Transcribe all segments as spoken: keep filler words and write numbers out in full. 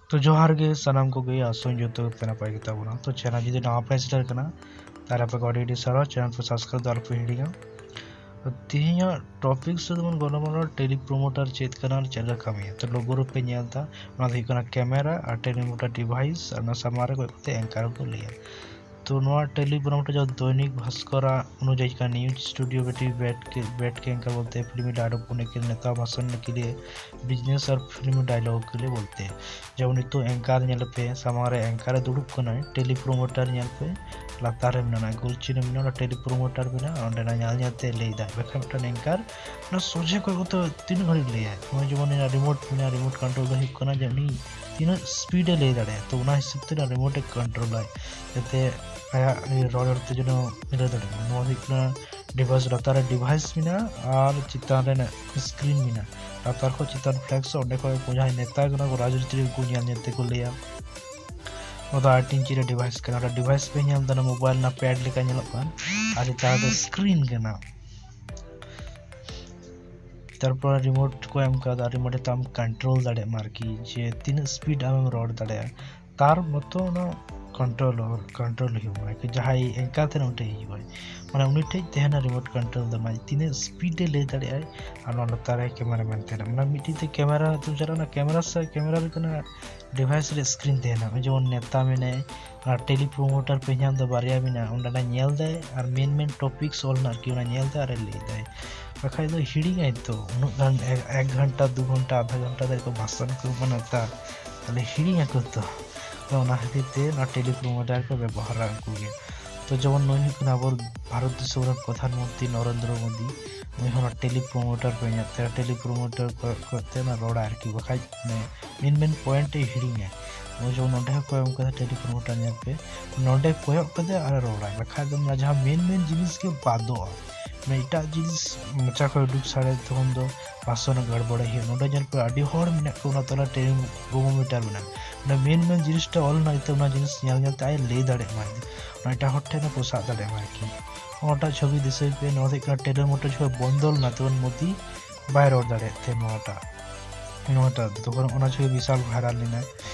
ᱛᱚ ᱡᱚᱦᱟᱨ ᱜᱮ ᱥᱟᱱᱟᱢ ᱠᱚᱜᱮ, ᱟᱥᱚᱜ ᱟᱹᱧ ᱡᱚᱛᱚ ᱜᱮᱯᱮ ᱱᱟᱯᱟᱭ ᱜᱮ ᱛᱟᱵᱚᱱᱟ᱾ ᱛᱚ channel ᱡᱩᱫᱤ ᱱᱟᱣᱟ ᱯᱮ ᱥᱮᱴᱮᱨ ᱠᱟᱱᱟ, ᱛᱟᱦᱚᱞᱮ ᱟᱯᱮ ᱠᱚ ᱟᱹᱰᱤ ᱟᱹᱰᱤ ᱥᱟᱨᱦᱟᱣ, channel ᱯᱮ subscribe ᱫᱚ ᱟᱞᱚᱯᱮ ᱦᱤᱲᱤᱧᱟ᱾ ᱛᱚ ᱛᱮᱦᱮᱧᱟᱜ topic ᱥᱮᱫ ᱵᱚᱱ ᱜᱟᱞᱢᱟᱨᱟᱣᱟ, tele promoter ᱪᱮᱫ ᱠᱟᱱᱟ ᱟᱨ ᱪᱮᱫ ᱞᱮᱠᱟ ᱠᱟᱹᱢᱤᱭᱟ᱾ ᱛᱚ logo ᱨᱮᱯᱮ ᱧᱮᱞ ᱮᱫᱟ, ᱚᱱᱟ ᱫᱚ ᱦᱩᱭᱩᱜ ᱠᱟᱱᱟ camera ᱟᱨ tele promoter device, ᱟᱨ ᱚᱱᱟ ᱥᱟᱢᱟᱝ ᱨᱮ ᱠᱚᱭᱚᱜ ᱠᱟᱛᱮ anchor ᱠᱚ ᱞᱟᱹᱭᱟ᱾ ᱛᱚ ᱱᱚᱣᱟ tele promoter ᱡᱟᱦᱟᱸ ᱫᱚᱭᱱᱤᱠ ᱵᱷᱟᱥᱠᱚᱨᱟᱜ ᱚᱱᱩᱡᱟᱭᱤ ᱠᱟᱱᱟ, news studio ᱵᱮᱴᱤ ᱵᱮᱴ ᱠᱮ ᱵᱮᱴ ᱠᱮ anchor ᱵᱚᱞᱛᱮ ᱯᱷᱤᱞᱢᱤ dialogue ᱵᱚᱞᱛᱮ ᱱᱮᱛᱟ ᱵᱷᱟᱥᱚᱱ ᱱᱤᱠᱤᱞᱤᱭᱮ business ᱟᱨ ᱯᱷᱤᱞᱢᱤ dialogue ᱠᱮᱞᱤᱭᱮ ᱵᱚᱞᱛᱮ ᱡᱮᱢᱚᱱ ᱱᱤᱛᱚᱜ anchor ᱧᱮᱞ ᱯᱮ, ᱥᱟᱢᱟᱝ ᱨᱮ anchor ᱮ ᱫᱩᱲᱩᱵ ᱠᱟᱱᱟᱭ, tele promoter ᱧᱮᱞ ᱯᱮ, ᱞᱟᱛᱟᱨ ᱨᱮ ᱢᱮᱱᱟᱜᱼᱟ, ᱜᱳᱞ ᱪᱤᱱᱦᱟᱹ ᱢᱮᱱᱟᱜᱼᱟ, ᱚᱱᱟ tele promoter ᱢᱮᱱᱟᱜᱼᱟ, ᱚᱸᱰᱮᱱᱟᱜ ᱧᱮᱞ ᱧᱮᱞ ᱛᱮ ᱞᱟᱹᱭ ᱫᱟᱭ᱾ ᱵᱟᱠᱷᱟᱱ ᱢᱤᱫᱴᱟᱝ anchor ᱚᱱᱟ ᱥᱚᱡᱷᱮ ᱠᱚᱭᱚᱜ ᱠᱟᱛᱮ ᱛᱤᱱᱟᱹᱜ ᱜᱷᱟᱹᱲᱤᱡ ᱞᱟᱹᱭᱟᱭ? ᱱᱚᱜᱼᱚᱭ ᱡᱮᱢᱚᱱ ᱚᱱᱟ remote ᱢᱮᱱᱟᱜᱼᱟ, remote control ᱫᱚ ᱦᱩᱭᱩᱜ ᱠᱟᱱᱟ ᱡᱮ ᱩᱱᱤ ᱛᱤᱱᱟᱹᱜ speed ᱮ ᱞᱟᱹᱭ ᱫᱟᱲᱮᱭᱟᱜᱼᱟ, ᱛᱚ ᱚᱱᱟ ᱦᱤᱥᱟᱹᱵ ᱛᱮ ᱚᱱᱟ remote ᱮ control ᱟᱭ, ᱡᱟᱛᱮ ᱟᱭᱟᱜ ᱨᱚᱲ ᱨᱚᱲ ᱛᱮ ᱡᱮᱱᱚ ᱢᱤᱞᱟᱹᱣ ᱫᱟᱲᱮᱭᱟᱜ ᱢᱟ᱾ ᱱᱚᱣᱟ ᱦᱩᱭᱩᱜ ᱠᱟᱱᱟ device, ᱞᱟᱛᱟᱨ ᱨᱮ device ᱢᱮᱱᱟᱜᱼᱟ ᱟᱨ ᱪᱮᱛᱟᱱ ᱨᱮ screen ᱢᱮᱱᱟᱜᱼᱟ᱾ ᱞᱟᱛᱟᱨ ᱠᱷᱚᱱ ᱪᱮᱛᱟᱱ flex ᱚᱸᱰᱮ ᱠᱷᱚᱱ ᱩᱱᱠᱩ ᱡᱟᱦᱟᱸᱭ ᱱᱮᱛᱟ ᱠᱟᱱᱟ ᱠᱚ ᱨᱟᱡᱽᱱᱤᱛᱤ ᱨᱮ, ᱩᱱᱠᱩ ᱧᱮᱞ ᱧᱮᱞ ᱛᱮᱠᱚ ᱞᱟᱹᱭᱟ᱾ ᱱᱚᱣᱟ ᱫᱚ ᱟᱴ ᱤᱧᱪᱤ ᱨᱮ device ᱠᱟᱱᱟ᱾ ᱚᱱᱟ device ᱯᱮ ᱧᱮᱞ ᱮᱫᱟ, ᱚᱱᱟ mobile ᱨᱮᱱᱟᱜ pad ᱞᱮᱠᱟ ᱧᱮᱞᱚᱜ ᱠᱟᱱ, ᱟᱨ ᱪᱮᱛᱟᱱ ᱨᱮᱫᱚ screen ᱠᱟᱱᱟ᱾ ᱛᱟᱨᱯᱚᱨ remote ᱠᱚ ᱮᱢ ᱠᱟᱫᱟ, remote ᱛᱮ ᱟᱢ control ᱫᱟᱲᱮᱭᱟᱜ ᱢᱟ ᱟᱨᱠᱤ, ᱡᱮ ᱛᱤᱱᱟᱹᱜ speed ᱟᱢᱮᱢ ᱨᱚᱲ ᱫᱟᱲᱮᱭᱟᱜᱼᱟ, ᱛᱟᱨ ᱢᱚᱛᱚ ᱚᱱᱟ control, control ᱦᱩᱭᱩᱜ ᱢᱟ᱾ ᱟᱨᱠᱤ ᱡᱟᱦᱟᱸᱭ anchor ᱛᱟᱦᱮᱱᱟ ᱩᱱᱤ ᱴᱷᱮᱱ ᱦᱤᱡᱩᱜᱼᱟᱭ, ᱢᱟᱱᱮ ᱩᱱᱤ ᱴᱷᱮᱱ ᱛᱟᱦᱮᱱᱟ remote control ᱫᱚ, ᱢᱟᱱᱮ ᱛᱤᱱᱟᱹᱜ speed ᱮ ᱞᱟᱹᱭ ᱫᱟᱲᱮᱭᱟᱜᱼᱟᱭ᱾ ᱟᱨ ᱚᱱᱟ ᱞᱟᱛᱟᱨ ᱨᱮ camera man ᱛᱟᱦᱮᱱᱟ, ᱢᱟᱱᱮ ᱢᱤᱫᱴᱤᱡ ᱛᱮ camera ᱛᱮᱢ ᱪᱟᱞᱟᱜᱼᱟ, ᱚᱱᱟ camera ᱥᱮ camera ᱨᱮ ᱠᱟᱱᱟ device ᱨᱮ screen ᱛᱟᱦᱮᱱᱟ᱾ ᱡᱮᱢᱚᱱ ᱱᱮᱛᱟ ᱢᱮᱱᱟᱭ, ᱚᱱᱟ tele promoter ᱯᱮ ᱧᱟᱢ ᱫᱚ ᱵᱟᱨᱭᱟ ᱢᱮᱱᱟᱜᱼᱟ, ᱚᱸᱰᱮᱱᱟᱜ ᱧᱮᱞ ᱫᱟᱭ ᱟᱨ main main topics ᱚᱞ ᱢᱮᱱᱟᱜᱼᱟ ᱟᱨᱠᱤ, ᱚᱱᱟ ᱧᱮᱞ ᱫᱟᱭ ᱟᱨᱮ ᱞᱟᱹᱭ ᱫᱟᱭ᱾ ᱵᱟᱠᱷᱟᱡ ᱫᱚ ᱦᱤᱲᱤᱧᱟᱭ ᱛᱚ, ᱩᱱᱟᱹᱜ ᱜᱟᱱ ᱮᱠ, ᱮᱠ ᱜᱷᱚᱱᱴᱟ, ᱫᱩ ᱜᱷᱚᱱᱴᱟ, ᱟᱫᱷᱟ ᱜᱷᱚᱱᱴᱟ ᱫᱷᱟᱹᱨᱤᱡ ᱠᱚ ᱵᱷᱟᱥᱚᱱ ᱠᱚ ᱮᱢᱟ ᱱᱮᱛᱟ, ᱛᱟᱦᱞᱮ ᱦᱤᱲᱤᱧ ᱟᱠᱚ ᱛᱚ᱾ ᱛᱚ ᱚᱱᱟ ᱠᱷᱟᱹᱛᱤᱨ ᱛᱮ ᱚᱱᱟ tele promoter ᱠᱚ ᱵᱮᱵᱚᱦᱟᱨᱟ ᱩᱱᱠᱩ ᱜᱮ᱾ ᱛᱚ ᱡᱮᱢᱚᱱ ᱱᱩᱭ ᱦᱩᱭᱩᱜ ᱠᱟᱱᱟ ᱟᱵᱚ ᱵᱷᱟᱨᱚᱛ ᱫᱤᱥᱚᱢ ᱨᱮᱱ ᱯᱨᱚᱫᱷᱟᱱ ᱢᱚᱱᱛᱨᱤ ᱱᱚᱨᱮᱱᱫᱨᱚ ᱢᱳᱫᱤ, ᱱᱩᱭ ᱦᱚᱸ ᱚᱱᱟ tele promoter ᱠᱚ ᱧᱮᱞ ᱛᱮ, tele promoter ᱠᱚ, ᱠᱚ ᱛᱮ ᱚᱱᱟ ᱨᱚᱲᱟ ᱟᱨᱠᱤ, ᱵᱟᱠᱷᱟᱡ ᱢᱟᱱᱮ main main point ᱮ ᱦᱤᱲᱤᱧᱟ᱾ ᱱᱚᱜᱼᱚᱭ ᱡᱮᱢᱚᱱ ᱱᱚᱸᱰᱮ ᱦᱚᱸ ᱠᱚ ᱮᱢ ᱠᱟᱫᱟ tele promoter, ᱧᱮᱞ ᱯᱮ, ᱱᱚᱸᱰᱮ ᱠᱚᱭᱚᱜ ᱠᱟᱛᱮ ᱟᱨ ᱨᱚᱲᱟᱭ, ᱵᱟᱠᱷᱟᱡ ᱫᱚ ᱚᱱᱟ ᱡᱟᱦᱟᱸ main main ᱡᱤᱱᱤᱥ ᱜᱮ ᱵᱟᱫᱚᱜᱼᱟ᱾ ᱢᱟᱱᱮ ᱮᱴᱟᱜ ᱡᱤᱱᱤᱥ ᱢᱚᱪᱟ ᱠᱷᱚᱱ ᱩᱰᱩᱠ ᱥᱟᱰᱮ ᱛᱚᱠᱷᱚᱱ ᱫᱚ ᱵᱷᱟᱥᱚᱱ ᱜᱚᱲᱵᱚᱲᱮ ᱦᱩᱭᱩᱜᱼᱟ᱾ ᱱᱚᱸᱰᱮ ᱧᱮᱞ ᱯᱮ, ᱟᱹᱰᱤ ᱦᱚᱲ ᱢᱮᱱᱟᱜ ᱠᱚᱣᱟ ᱚᱱᱟ ᱛᱟᱞᱟ tele promoter ᱢᱮᱱᱟᱜᱼᱟ᱾ ᱚᱱᱟ main main ᱡᱤᱱᱤᱥᱴᱟ ᱚᱞ ᱢᱮᱱᱟᱜᱼᱟ, ᱡᱟᱛᱮ ᱚᱱᱟ ᱡᱤᱱᱤᱥ ᱧᱮᱞ ᱧᱮᱞ ᱛᱮ ᱟᱡ ᱞᱟᱹᱭ ᱫᱟᱲᱮᱭᱟᱜ ᱢᱟᱭ, ᱚᱱᱟ ᱮᱴᱟᱜ ᱦᱚᱲ ᱴᱷᱮᱱ ᱯᱳᱥᱟᱜ ᱫᱟᱲᱮᱭᱟᱜ ᱢᱟᱭ ᱟᱨᱠᱤ᱾ ᱚᱱᱟᱴᱟᱜ ᱪᱷᱚᱵᱤ ᱫᱤᱥᱟᱹᱭ ᱯᱮ, ᱱᱚᱣᱟ ᱫᱚ ᱦᱩᱭᱩᱜ ᱠᱟᱱᱟ tele promoter ᱡᱚᱠᱷᱚᱱ ᱵᱚᱱᱫᱚ ᱞᱮᱱᱟ, ᱛᱚᱠᱷᱚᱱ ᱢᱳᱫᱤ ᱵᱟᱭ ᱨᱚᱲ ᱫᱟᱲᱮᱭᱟᱜ ᱛᱟᱦᱮᱸ ᱱᱚᱣᱟᱴᱟᱜ᱾ ᱱᱚᱣᱟᱴᱟᱜ ᱫᱚ ᱛᱚᱠᱷᱚᱱ ᱚᱱᱟ ᱡᱚᱠᱷᱚᱡ ᱵᱤᱥᱟᱞ ᱵᱷᱟᱭᱨᱟᱞ ᱞᱮᱱᱟ᱾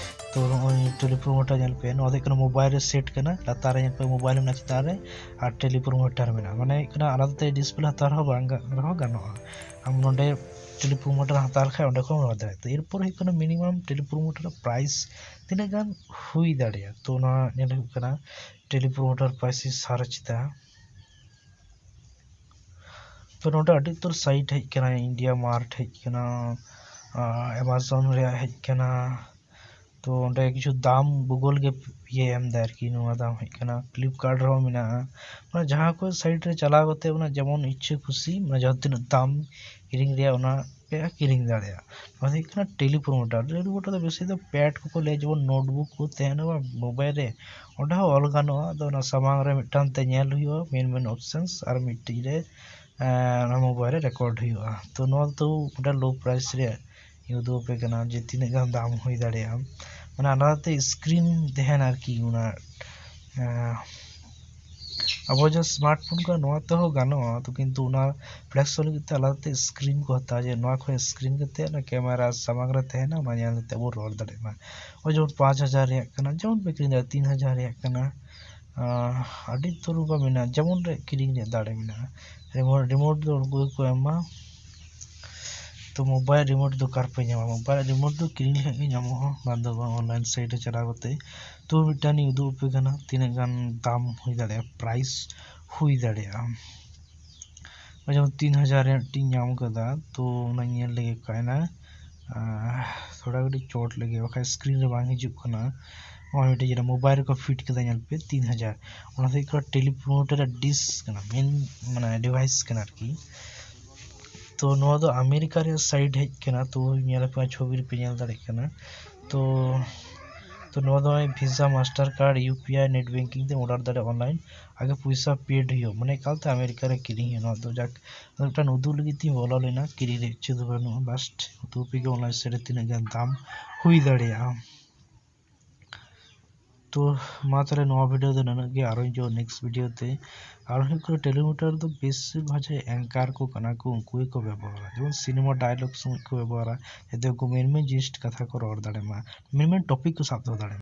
ᱛᱚ ᱱᱚᱜᱼᱚᱭ ᱴᱮᱞᱤᱯᱨᱳᱢᱳᱴᱟᱨ ᱧᱮᱞ ᱯᱮ, ᱱᱚᱣᱟ ᱫᱚ ᱦᱩᱭᱩᱜ ᱠᱟᱱᱟ ᱢᱳᱵᱟᱭᱤᱞ ᱨᱮ ᱥᱮᱴ ᱠᱟᱱᱟ, ᱞᱟᱛᱟᱨ ᱨᱮ ᱧᱮᱞ ᱯᱮ ᱢᱳᱵᱟᱭᱤᱞ ᱢᱮᱱᱟᱜᱼᱟ, ᱪᱮᱛᱟᱱ ᱨᱮ ᱟᱨ ᱴᱮᱞᱤᱯᱨᱳᱢᱳᱴᱟᱨ ᱢᱮᱱᱟᱜᱼᱟ᱾ ᱢᱟᱱᱮ ᱦᱩᱭᱩᱜ ᱠᱟᱱᱟ ᱟᱞᱟᱫᱟ ᱛᱮ ᱰᱤᱥᱯᱞᱮ ᱦᱟᱛᱟᱣ ᱨᱮᱦᱚᱸ ᱵᱟᱝ ᱜᱟ-, ᱨᱮᱦᱚᱸ ᱜᱟᱱᱚᱜᱼᱟ᱾ ᱟᱢ ᱱᱚᱰᱮ ᱴᱮᱞᱤᱯᱨᱳᱢᱳᱴᱟᱨ ᱦᱟᱛᱟᱣ ᱞᱮᱠᱷᱟᱱ ᱚᱸᱰᱮ ᱠᱷᱚᱱ ᱨᱚᱲ ᱫᱟᱲᱮᱭᱟᱜᱼᱟ᱾ ᱛᱚ ᱮᱨᱯᱚᱨ ᱦᱩᱭᱩᱜ ᱠᱟᱱᱟ ᱢᱤᱱᱤᱢᱟᱢ ᱴᱮᱞᱤᱯᱨᱳᱢᱳᱴᱟᱨ ᱯᱨᱟᱭᱤᱥ ᱛᱤᱱᱟᱹᱜ ᱜᱟᱱ ᱦᱩᱭ ᱫᱟᱲᱮᱭᱟᱜᱼᱟ, ᱛᱚ ᱚᱱᱟ ᱧᱮᱞ ᱦᱩᱭᱩᱜ ᱠᱟᱱᱟ ᱴᱮᱞᱤᱯᱨᱳᱢᱳᱴᱟᱨ ᱯᱨᱟᱭᱤᱥ ᱤᱧ ᱥᱟᱨᱪ ᱮᱫᱟ᱾ ᱛᱚ ᱱᱚᱰᱮ ᱟᱹᱰᱤ ᱩᱛᱟᱹᱨ ᱥᱟᱭᱤᱴ ᱦᱮᱡ ᱟᱠᱟᱱᱟ, ᱤᱱᱰᱤᱭᱟ ᱢᱟᱨᱴ ᱦᱮᱡ ᱟᱠᱟᱱᱟ, ᱟᱢᱟᱡᱚᱱ ᱨᱮᱭᱟᱜ ᱦᱮᱡ ᱟᱠᱟᱱᱟ᱾ ᱛᱚ ᱚᱸᱰᱮ ᱠᱤᱪᱷᱩ ᱫᱟᱢ ᱜᱩᱜᱚᱞ ᱜᱮ ᱤᱭᱟᱹ ᱮᱢ ᱮᱫᱟ ᱟᱨᱠᱤ, ᱱᱚᱣᱟ ᱫᱟᱢ ᱦᱮᱡ ᱟᱠᱟᱱᱟ, ᱯᱷᱞᱤᱯᱠᱟᱨᱴ ᱨᱮᱦᱚᱸ ᱢᱮᱱᱟᱜᱼᱟ᱾ ᱢᱟᱱᱮ ᱡᱟᱦᱟᱸ ᱠᱚ ᱥᱟᱭᱤᱴ ᱨᱮ ᱪᱟᱞᱟᱣ ᱠᱟᱛᱮ ᱚᱱᱟ ᱡᱮᱢᱚᱱ ᱤᱪᱪᱷᱟᱹ ᱠᱩᱥᱤ, ᱢᱟᱱᱮ ᱡᱟᱦᱟᱸ ᱛᱤᱱᱟᱹᱜ ᱫᱟᱢ ᱠᱤᱨᱤᱧ ᱨᱮᱭᱟᱜ ᱚᱱᱟ ᱯᱮ ᱠᱤᱨᱤᱧ ᱫᱟᱲᱮᱭᱟᱜᱼᱟ᱾ ᱱᱚᱣᱟ ᱫᱚ ᱦᱩᱭᱩᱜ ᱠᱟᱱᱟ ᱴᱮᱞᱤᱯᱨᱳᱢᱳᱴᱟᱨ᱾ ᱴᱮᱞᱤᱯᱨᱳᱢᱳᱴᱟᱨ ᱫᱚ ᱵᱮᱥᱤ ᱫᱚ ᱯᱮᱰ ᱠᱚᱠᱚ ᱞᱟᱹᱭᱟ, ᱡᱮᱢᱚᱱ ᱱᱳᱴᱵᱩᱠ ᱠᱚ ᱛᱟᱦᱮᱱᱟ ᱵᱟ ᱢᱳᱵᱟᱭᱤᱞ ᱨᱮ, ᱚᱸᱰᱮ ᱦᱚᱸ ᱚᱞ ᱜᱟᱱᱚᱜᱼᱟ᱾ ᱟᱫᱚ ᱚᱱᱟ ᱥᱟᱢᱟᱝ ᱨᱮ ᱢᱤᱫᱴᱟᱝ ᱛᱮ ᱧᱮᱞ ᱦᱩᱭᱩᱜᱼᱟ, ᱢᱮᱱ ᱢᱮᱱ ᱚᱯᱥᱮᱱᱥ, ᱟᱨ ᱢᱤᱫᱴᱤᱡ ᱨᱮ ᱮᱸ, ᱚᱱᱟ ᱢᱳᱵᱟᱭᱤᱞ ᱨᱮ ᱨᱮᱠᱚᱨᱰ ᱦᱩᱭᱩᱜᱼᱟ᱾ ᱛᱚ ᱱᱚᱣᱟ ᱫᱚ ᱢᱤᱫᱴᱟᱝ ᱞᱳ ᱯᱨᱟᱭᱤᱥ ᱨᱮᱭᱟᱜ ᱤᱧ ᱩᱫᱩᱜ ᱟᱯᱮ ᱠᱟᱱᱟ ᱡᱮ ᱛᱤᱱᱟᱹᱜ ᱜᱟᱱ ᱫᱟᱢ ᱦᱩᱭ ᱫᱟᱲᱮᱭᱟᱜᱼᱟ᱾ ᱢᱟᱱᱮ ᱟᱞᱟᱫᱟ ᱛᱮ ᱥᱠᱨᱤᱱ ᱛᱟᱦᱮᱱᱟ ᱟᱨᱠᱤ, ᱚᱱᱟ ᱮᱸ, ᱟᱵᱚ ᱡᱟᱦᱟᱸ ᱥᱢᱟᱨᱴ ᱯᱷᱳᱱ ᱠᱚ ᱱᱚᱣᱟ ᱛᱮᱦᱚᱸ ᱜᱟᱱᱚᱜᱼᱟ, ᱛᱚ ᱠᱤᱱᱛᱩ ᱚᱱᱟ ᱯᱷᱞᱮᱠᱥ ᱞᱟᱹᱜᱤᱫ ᱛᱮ ᱟᱞᱟᱫᱟ ᱛᱮ ᱥᱠᱨᱤᱱ ᱠᱚ ᱦᱟᱛᱟᱣᱟ, ᱡᱮ ᱱᱚᱣᱟ ᱠᱷᱚᱱ ᱥᱠᱨᱤᱱ ᱠᱟᱛᱮ ᱚᱱᱟ ᱠᱮᱢᱮᱨᱟ ᱥᱟᱢᱟᱝ ᱨᱮ ᱛᱟᱦᱮᱱᱟ, ᱚᱱᱟ ᱧᱮᱞ ᱠᱟᱛᱮ ᱵᱚᱱ ᱨᱚᱲ ᱫᱟᱲᱮᱭᱟᱜ ᱢᱟ᱾ ᱱᱚᱜᱼᱚᱭ ᱡᱮᱢᱚᱱ ᱯᱟᱸᱪ ᱦᱟᱡᱟᱨ ᱨᱮᱭᱟᱜ ᱠᱟᱱᱟ, ᱡᱮᱢᱚᱱ ᱯᱮ ᱠᱤᱨᱤᱧ ᱫᱟᱲᱮᱭᱟᱜᱼᱟ, ᱛᱤᱱ ᱦᱟᱡᱟᱨ ᱨᱮᱭᱟᱜ ᱠᱟᱱᱟ, ᱟᱸ, ᱟᱹᱰᱤ ᱩᱛᱟᱹᱨ ᱚᱱᱠᱟ ᱢᱮᱱᱟᱜᱼᱟ, ᱡᱮᱢᱚᱱ ᱨᱮ ᱠᱤᱨᱤᱧ ᱨᱮᱭᱟᱜ ᱫᱟᱲᱮ ᱢᱮᱱᱟᱜᱼᱟ᱾ ᱨᱤᱢᱳᱴ, ᱨᱤᱢᱳᱴ ᱫᱚ ᱩᱱᱠᱩ ᱜᱮᱠᱚ ᱮᱢᱟ᱾ ᱛᱚ ᱢᱳᱵᱟᱭᱤᱞ ᱨᱤᱢᱳᱴ ᱫᱚ ᱚᱠᱟ ᱨᱮᱯᱮ ᱧᱟᱢᱟ? ᱢᱳᱵᱟᱭᱤᱞ ᱨᱤᱢᱳᱴ ᱫᱚ ᱠᱤᱨᱤᱧ ᱞᱮᱠᱷᱟᱡ ᱜᱮ ᱧᱟᱢᱚᱜᱼᱟ, ᱵᱟᱝ ᱫᱚ ᱵᱟᱝ, ᱚᱱᱞᱟᱭᱤᱱ ᱥᱟᱭᱤᱴ ᱨᱮ ᱪᱟᱞᱟᱣ ᱠᱟᱛᱮ᱾ ᱛᱚ ᱢᱤᱫᱴᱟᱝ ᱤᱧ ᱩᱫᱩᱜ ᱟᱯᱮ ᱠᱟᱱᱟ ᱛᱤᱱᱟᱹᱜ ᱜᱟᱱ ᱫᱟᱢ ᱦᱩᱭ ᱫᱟᱲᱮᱭᱟᱜᱼᱟ, ᱯᱨᱟᱭᱤᱥ ᱦᱩᱭ ᱫᱟᱲᱮᱭᱟᱜᱼᱟ᱾ ᱱᱚᱜᱼᱚᱭ ᱡᱮᱢᱚᱱ ᱛᱤᱱ ᱦᱟᱡᱟᱨ ᱨᱮᱭᱟᱜ ᱢᱤᱫᱴᱤᱧ ᱧᱟᱢ ᱠᱟᱫᱟ, ᱛᱚ ᱚᱱᱟ ᱧᱮᱞ ᱞᱮᱜᱮ ᱚᱠᱟᱭᱮᱱᱟ᱾ ᱟᱸ, ᱛᱷᱚᱲᱟ ᱠᱟᱹᱴᱤᱡ ᱪᱚᱴ ᱞᱮᱜᱮ, ᱵᱟᱠᱷᱟᱡ ᱥᱠᱨᱤᱱ ᱨᱮ ᱵᱟᱝ ᱦᱤᱡᱩᱜ ᱠᱟᱱᱟ᱾ ᱱᱚᱜᱼᱚᱭ ᱢᱤᱫᱴᱮᱡ ᱡᱮᱴᱟ ᱢᱳᱵᱟᱭᱤᱞ ᱨᱮᱠᱚ ᱯᱷᱤᱴ ᱠᱟᱫᱟ, ᱧᱮᱞ ᱯᱮ, ᱛᱤᱱ ᱦᱟᱡᱟᱨ᱾ ᱚᱱᱟ ᱫᱚ ᱦᱩᱭᱩᱜ ᱠᱟᱱᱟ ᱴᱮᱞᱤᱯᱨᱳᱢᱳᱴᱟᱨ ᱨᱮᱭᱟᱜ ᱰᱤᱥ ᱠᱟᱱᱟ, ᱢᱮᱱ ᱢᱟᱱᱮ ᱰᱤᱵᱷᱟᱭᱤᱥ ᱠᱟᱱᱟ ᱟᱨᱠᱤ᱾ ᱛᱚ ᱱᱚᱣᱟ ᱫᱚ ᱟᱢᱮᱨᱤᱠᱟ ᱨᱮᱭᱟᱜ ᱥᱟᱭᱤᱴ ᱦᱮᱡ ᱠᱟᱱᱟ᱾ ᱛᱚ ᱧᱮᱞ ᱯᱮ, ᱪᱷᱚᱵᱤ ᱨᱮᱯᱮ ᱧᱮᱞ ᱫᱟᱲᱮᱭᱟᱜ ᱠᱟᱱᱟ᱾ ᱛᱚ, ᱛᱚ ᱱᱚᱣᱟ ᱫᱚ ᱱᱚᱜᱼᱚᱭ Visa, Mastercard, U P I, net banking ᱛᱮ ᱚᱰᱟᱨ ᱫᱟᱲᱮᱭᱟᱜᱼᱟ ᱚᱱᱞᱟᱭᱤᱱ᱾ ᱟᱜᱮ ᱯᱚᱭᱥᱟ ᱯᱮᱰ ᱦᱩᱭᱩᱜᱼᱟ, ᱢᱟᱱᱮ ᱮᱠᱟᱞᱛᱮ ᱟᱢᱮᱨᱤᱠᱟ ᱨᱮ ᱠᱤᱨᱤᱧ ᱦᱩᱭᱩᱜᱼᱟ᱾ ᱱᱚᱣᱟ ᱫᱚ ᱡᱟᱠ ᱢᱤᱫᱴᱟᱝ ᱩᱫᱩᱜ ᱞᱟᱹᱜᱤᱫ ᱛᱤᱧ ᱵᱚᱞᱚ ᱞᱮᱱᱟ, ᱠᱤᱨᱤᱧ ᱨᱮᱭᱟᱜ ᱤᱪᱪᱷᱟᱹ ᱫᱚ ᱵᱟᱹᱱᱩᱜᱼᱟ, ᱵᱟᱥ ᱩᱫᱩᱜ ᱟᱯᱮ ᱜᱮ ᱚᱱᱞᱟᱭᱤᱱ ᱥᱟᱭᱤᱴ ᱨᱮ ᱛᱤᱱᱟᱹᱜ ᱜᱟᱱ ᱫᱟᱢ ᱦᱩᱭ ᱫᱟᱲᱮᱭᱟᱜᱼᱟ᱾ ᱛᱚ ᱢᱟ ᱛᱟᱦᱚᱞᱮ ᱱᱚᱣᱟ ᱵᱷᱤᱰᱤᱭᱳ ᱫᱚ ᱱᱩᱱᱟᱹᱜ ᱜᱮ, ᱟᱨᱚ ᱦᱤᱡᱩᱜᱼᱟ ᱱᱮᱠᱥᱴ ᱵᱷᱤᱰᱤᱭᱳ ᱛᱮ᱾ ᱟᱨ ᱦᱩᱭᱩᱜ ᱠᱟᱱᱟ, ᱴᱮᱞᱤᱢᱤᱴᱟᱨ ᱫᱚ ᱵᱮᱥᱤᱨ ᱵᱷᱟᱜᱽ ᱡᱟᱦᱟᱸᱭ ᱮᱝᱠᱟᱨ ᱠᱚ ᱠᱟᱱᱟ ᱠᱚ, ᱩᱱᱠᱩ ᱜᱮᱠᱚ ᱵᱮᱵᱚᱦᱟᱨᱟ᱾ ᱡᱮᱢᱚᱱ ᱥᱤᱱᱮᱢᱟ ᱰᱟᱭᱞᱚᱜ ᱥᱚᱢᱚᱭ ᱠᱚ ᱵᱮᱵᱚᱦᱟᱨᱟ, ᱡᱟᱛᱮ ᱩᱱᱠᱩ ᱢᱮᱱ ᱢᱮᱱ ᱡᱤᱱᱤᱥ ᱠᱟᱛᱷᱟ ᱠᱚ ᱨᱚᱲ ᱫᱟᱲᱮᱭᱟᱜ ᱢᱟ, ᱢᱮᱱ ᱢᱮᱱ ᱴᱚᱯᱤᱠ ᱠᱚ ᱥᱟᱵ ᱫᱚᱦᱚ ᱫᱟᱲᱮᱭᱟᱜ ᱢᱟ᱾